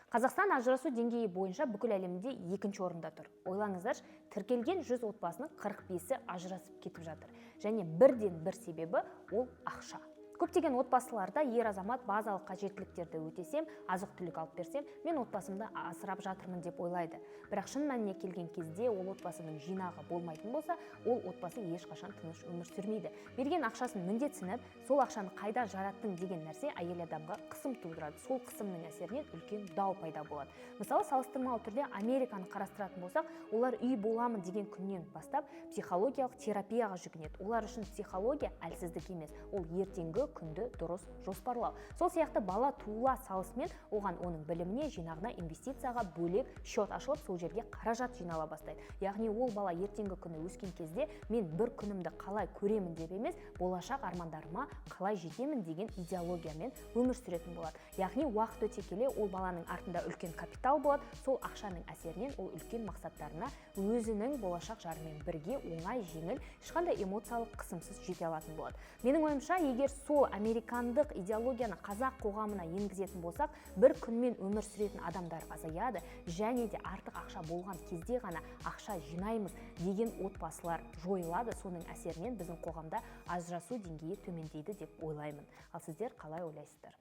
Қазақстан ажырасу деңгейі бойынша бүкіл әлемде екінші орында тұр. Ойлаңыздаршы, тіркелген 100 отбасының 45-і ажырасып кетіп жатыр. Және бірден бір себебі – ол ақша. Көптеген отбасыларда ер азамат базалық қажеттіліктерді өтесем, азық түлік алып берсем, мен отбасымды асырап жатырмын деп ойлайды. Бірақ шын мәніне келген кезде ол отбасының жинағы болмайтын болса, ол отбасы ешқашан тыныш өмір сүрмейді. Берген ақшасын міндетсініп, сол ақшаны қайда жараттың деген нәрсе әйел адамға қысым тудырады. Сол қысымның әсерінен үлкен дау пайда болады. Мысалы, салыстырмалы түрде Американы қарастыратын болсақ, олар үй боламын деген күннен бастап психологиялық терапияға жүгінеді. Олар үшін психология әлсіздік емес, ол ертеңгі күнді дұрыс жоспарлау. Сол сияқты бала туыла салысымен оған, оның біліміне, жинағына, инвестицияға бөлек счет ашылып, сол жерге қаражат жинала бастайды. Яғни ол бала ертеңгі күні өскен кезде мен бір күнімді қалай көремін деп емес, болашақ армандарыма қалай жетемін деген идеологиямен өмір сүретін болады. Яғни уақыт өте келе ол баланың артында үлкен капитал болады. Сол ақшаның әсерінен ол үлкен мақсаттарына өзінің болашақ жарымен бірге оңай, жеңіл, ешқандай эмоциялық қысымсыз жете алатын болады. Менің ойымша, егер сол американдық идеологияны қазақ қоғамына енгізетін болсақ, бір күнмен өмір сүретін адамдар азаяды және де артық ақша болған кезде ғана ақша жинаймыз деген отбасылар жойылады. Соның әсерінен біздің қоғамда ажырасу деңгейі төмендейді деп ойлаймын. Ал сіздер қалай ойлайсыздар?